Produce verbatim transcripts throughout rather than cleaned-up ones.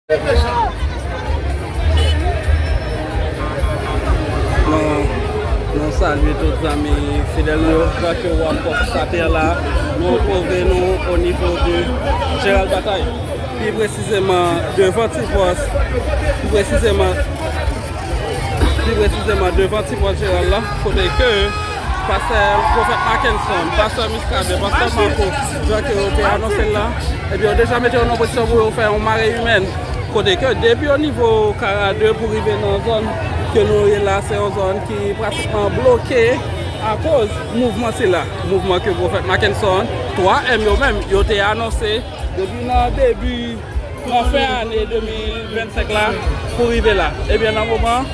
Nou, nou salye tout zanmi fidèl nou yo, jan ke w ap konstate la, nou twouve nou o nivo de Jeneral Batay, pi presizeman devan Ti Pòs, pi presizeman, pi presizeman devan Ti Pòs Jeneral la, kote ke pastè Pwofèt Mackenson, pastè Muscadin, pastè Marco, jan ke yo te anonse l la, ebyen, yo deja mete yo nan pozisyon pou yo fè yon mare imèn. Kote ke depi o nivo Kara de pou rive nan zòn ke nou ye la, se yon zòn ki pratikman bloke akoz mouvman sila. Mouvman ke Pwofèt Mackenson, twa M yo menm, yo te anonse depi nan debi, nan fen ane de mil vennsenk la pou rive la. Ebyen, nan moman,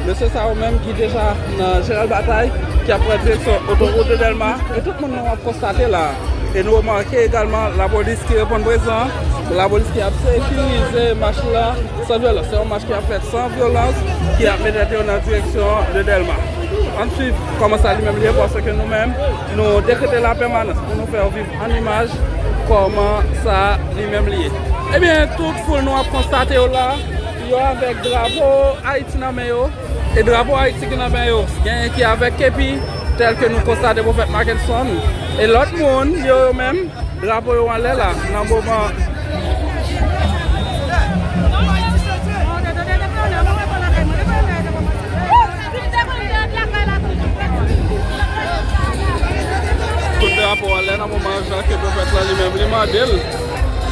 mesye sa yo menm ki deja nan Jeneral Batay, ki ap pran direksyon otowout de Dèlma, e tout moun nou ap konstate la. E nou remake egalman lapolis ki reponn prezan, lapolis ki ap sekirize mach la san vyolans. Se yon mach ki ap fèt san vyolans, ki ap mete tèt yo nan direksyon de Dèlma. Ann swiv kòman sa li menm li ye, paske nou menm, nou dekrete lapèmanans pou nou fè w viv an imaj kòman sa li menm li ye. Ebyen, tout foul nou ap konstate yo la, yo avèk drapo Ayiti nan men yo. E drapo Ayiti ki nan men yo, genyen ki avèk kepi, tèl ke nou konstate Pwofèt Mackenson. E lòt moun yo, yo menm, drapo yo anlè la, nan moman. Tout drapo anlè nan moman, jan ke Pwofèt la li menm li mande l,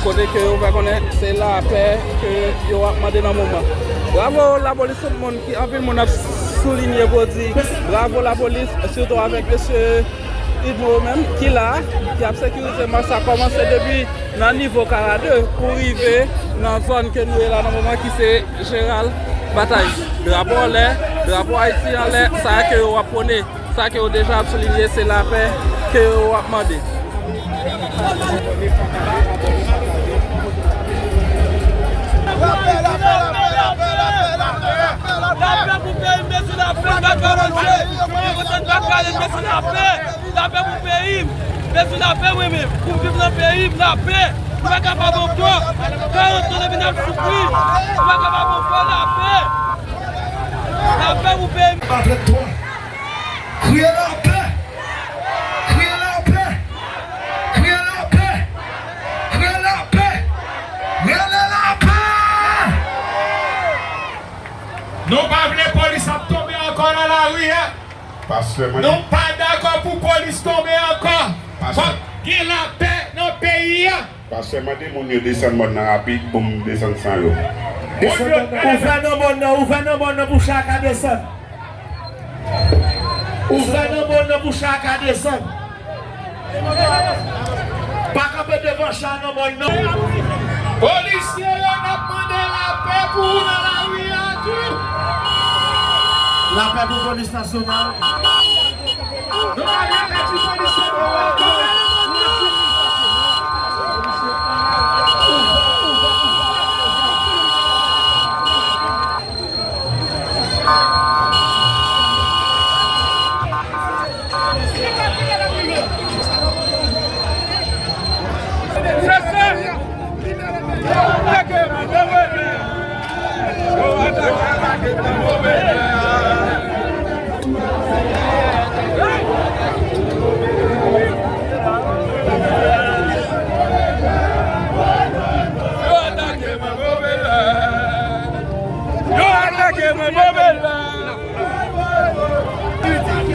kote ke yo fè konnen se lapè ke yo ap mande nan moman. Bravo lapolis, tout moun ki, anpil moun ap soulinye pou di bravo lapolis, sitou avèk mesye Idmo yo menm ki la, ki ap sekirize mach sa, kòmanse depi nan nivo Kara de pou rive nan zòn ke nou ye la nan moman ki se Jeneral Batay. Drapo anlè, drapo Ayiti anlè, sa ke yo ap pwone, sa ke yo deja ap soulinye, se lapè ke yo ap mande. Lapè pou peyi m, bezwen lapè, pa ka manje. Mwen kontan pa ka ale, bezwen lapè. Lapè pou peyi m. Bezwen lapè, mwen menm. Pou m viv nan peyi m, lapè. Nou pa kapab ankò. Karant an depi n ap soufri. Nou pa kapab ankò, lapè. Lapè pou peyi m. Kriye lapè! Kriye lapè! Kriye lapè! Kriye lapè! Rele lapè! Nou pa vle polis ap tonbe ankò nan lari a. Pastè, mande. Nou pa dakò pou polis tonbe ankò. Pastè. Fòk gen lapè nan peyi a. Pastè, mande moun yo desann mòn nan rapid pou m desann san yo. Desann mòn nan. Ouvè nan mòn nan, ouvè nan mòn nan pou chak a desann. Ouvè nan mòn nan pou chak a desann. Pa kanpe devan cha nan mòn nan. Polisye yo, n ap mande lapè pou ou nan lari a tou. Lapè pou polis nasyonal. Nou pa vle pèdi polisye nou ankò. Yo atake mwen move la.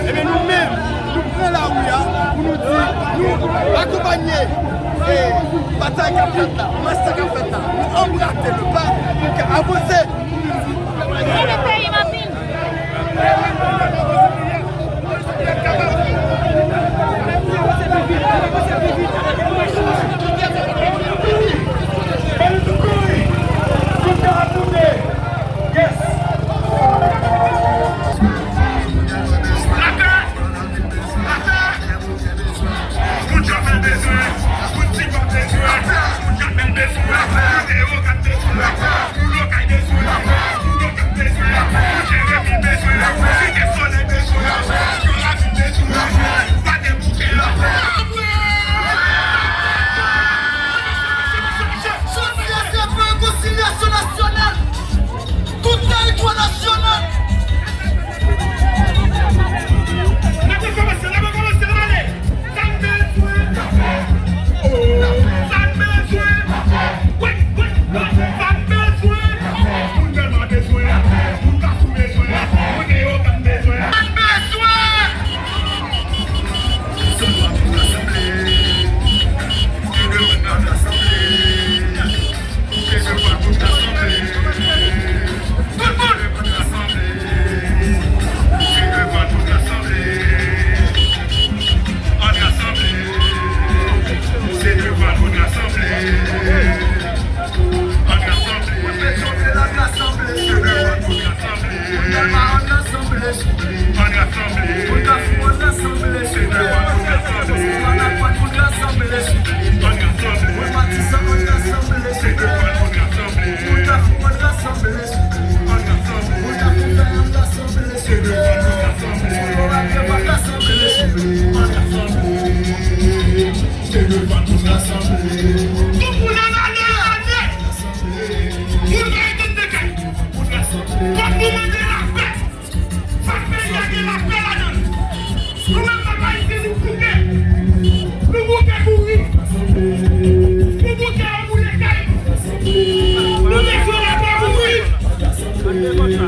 Ebyen, nou menm, nou pran lari a pou nou di, nou akonpanye, eh, batay k ap fèt la, masak k ap fèt la. Nou anbrase le pa pou n ka avanse. Pou nou di, Pou Djòvèl bezwen, pou Ti Bòb bezwen, pou Jamèl bezwen, pou Dewogat bezwen, pou Lokay bezwen, Nasyonal! Tout teritwa nasyonal! N ap rekòmanse, n ap rekòmanse, n ap ale! Sa n bezwen, n ap fè! Oh, sa n bezwen, n ap fè! Wi, wi, wi, sa n bezwen! Moun Dèlma bezwen, moun Kafou bezwen, moun Leyogàn bezwen! Sa n bezwen! Sa n bezwen! Tout moun! Ann rasanble. Moun Kafou, ann rasanble, souple. Moun Panakòt, moun rasanble, souple. Moun Matisan, ann rasanble, souple. Moun Kafou, ann rasanble, souple. Moun Kafou, ann rasanble, souple. Moun Panakòt, ann rasanble, souple. Ann rasanble. Se devan nou rasanble. Tout moun ann ale, ann ale. Moun Kayè, ann ale. Fòk nou mande lapè. Fòk peyi a gen lapè ladan l. Nou menm pèp ayisyen, nou bouke. Nou bouke kouri. Nou bouke anboule kay nou. Nou bezwen lapè pou viv.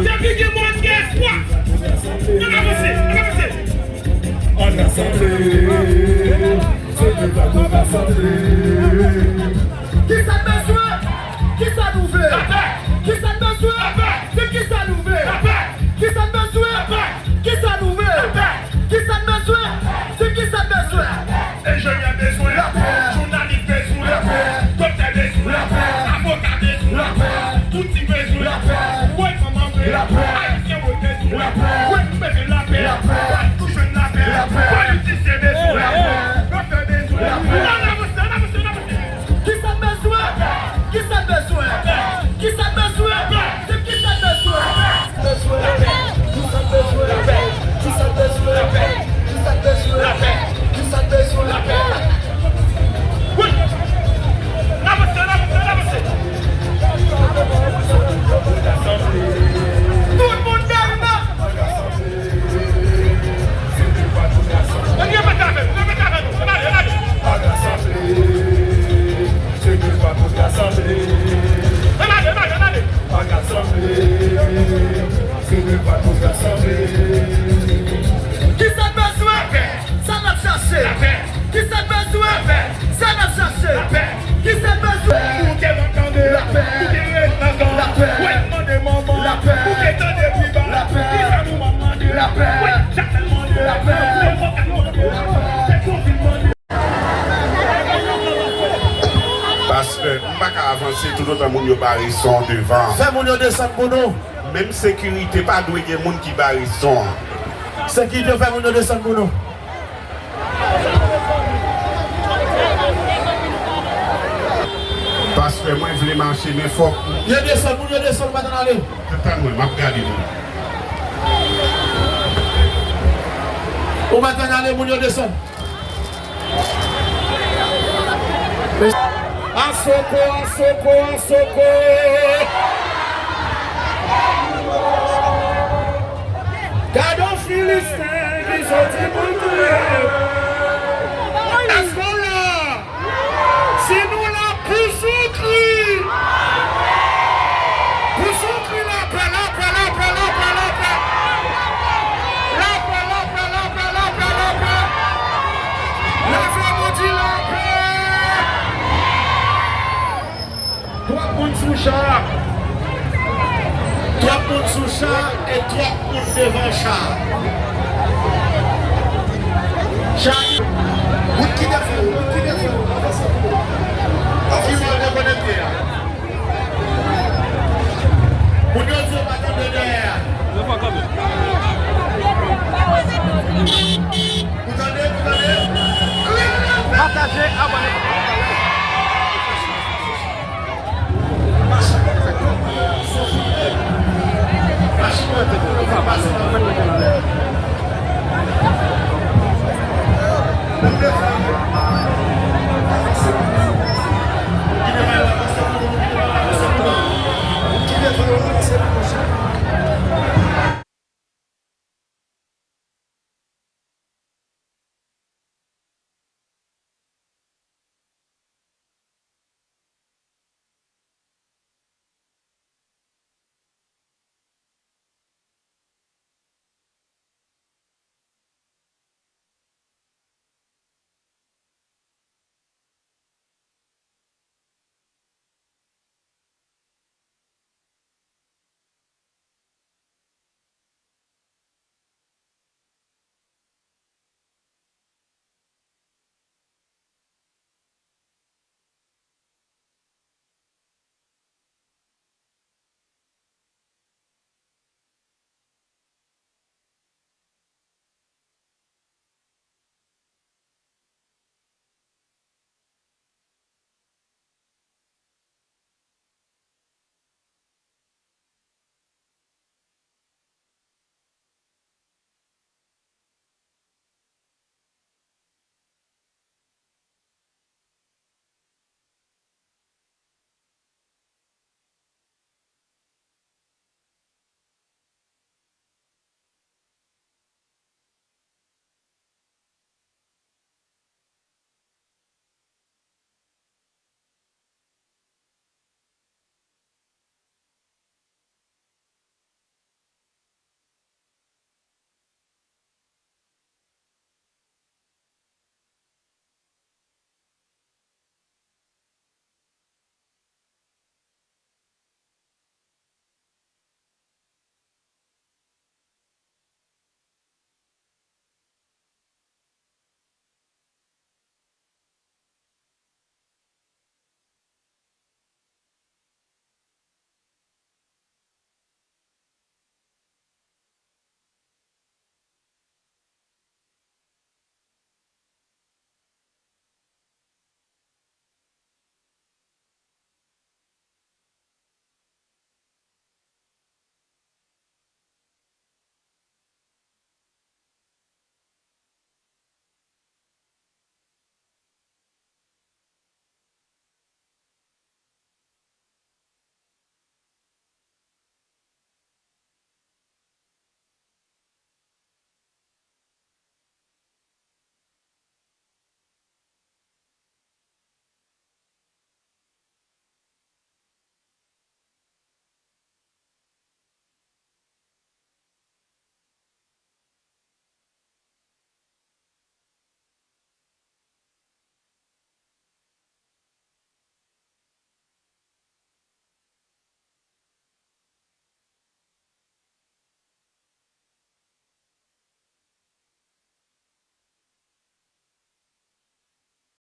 Depi gen moun gen espwa. Ann avanse, ann avanse. Ann rasanble. Se devan nou rasanble. Kisa n bezwen? Kisa nou vle? Lapè! Kisa n bezwen? Lapè! Se kisa nou vle? Lapè! Kisa n bezwen? Lapè! Kisa nou vle? Lapè! Kisa n bezwen? Se kisa n bezwen? Enjenyè bezwen. Lapè! Jounalis bezwen. Lapè! Doktè bezwen. Lapè! Avoka bezwen. Lapè! Tout ti bezwen. Lapè! Woy manman vle. Lapè! Ayisyen woy bezwen. Lapè! Woy nou bezwen lapè. Lapè! Fòk nou jwenn lapè. Lapè! Politisyen bezwen. Lapè! Doktè bezwen. Lapè! Ann avanse, ann avanse, ann avanse. Kisa n bezwen? Kisa n bezwen? Kisa n bezwen? Se kisa n bezwen? Bezwen lapè. Kisa n bezwen? Kisa n bezwen? Kisa n bezwen? Kisa n bezwen? Wi. N avanse, n avanse, n avanse. Tout moun dèyè. Ann repete avè m, repete avè m. Ann ale, ann ale. Ann rasanble. Se devan nou rasanble. Ann ale, ann ale, ann ale. Ann rasanble. Se devan nou rasanble. Kisa n bezwen? Sa n ap chache. Kisa n bezwen? Sa n ap chache. Kisa n bezwen? Pou te antann. Lapè. Pou te ret ansanm. Lapè. Wè, mande manman. Lapè. Pou te tande pi ba. Lapè. Kisa nou ap mande? Lapè. Wè, Jakmèl mande. Lapè. Pou te mande. Lapè. Pastè, m pa ka avanse toutotan moun yo bare son devan. Fè moun yo desann pou nou. Menm sekirite pa dwe gen moun ki bare son an. Sekirite, fè moun yo desann pou nou. Pastè, mwen vle mache, men fòk. Yo desann, moun yo desann, ou pa t ann ale. Tann mwen, m ap gade nou. Ou pa t ann ale, moun yo desann. Asoko, asoko, asoko. Gade yon Filisten ki soti pou touye. Èske w la? Si nou la pou Jezikri, pou Jezikri, lapè, lapè, lapè, lapè, lapè. Lapè, lapè, lapè, lapè, lapè. Leve nou di lapè. Twòp moun sou cha. Twòp moun sou cha e twòp moun devan cha. Cha. Wout ki devan, wout ki devan. Anfin mal dekonekte a. Moun yo di yo pa tande dèyè a. Ou tande, ou tande? Pataje, abòne.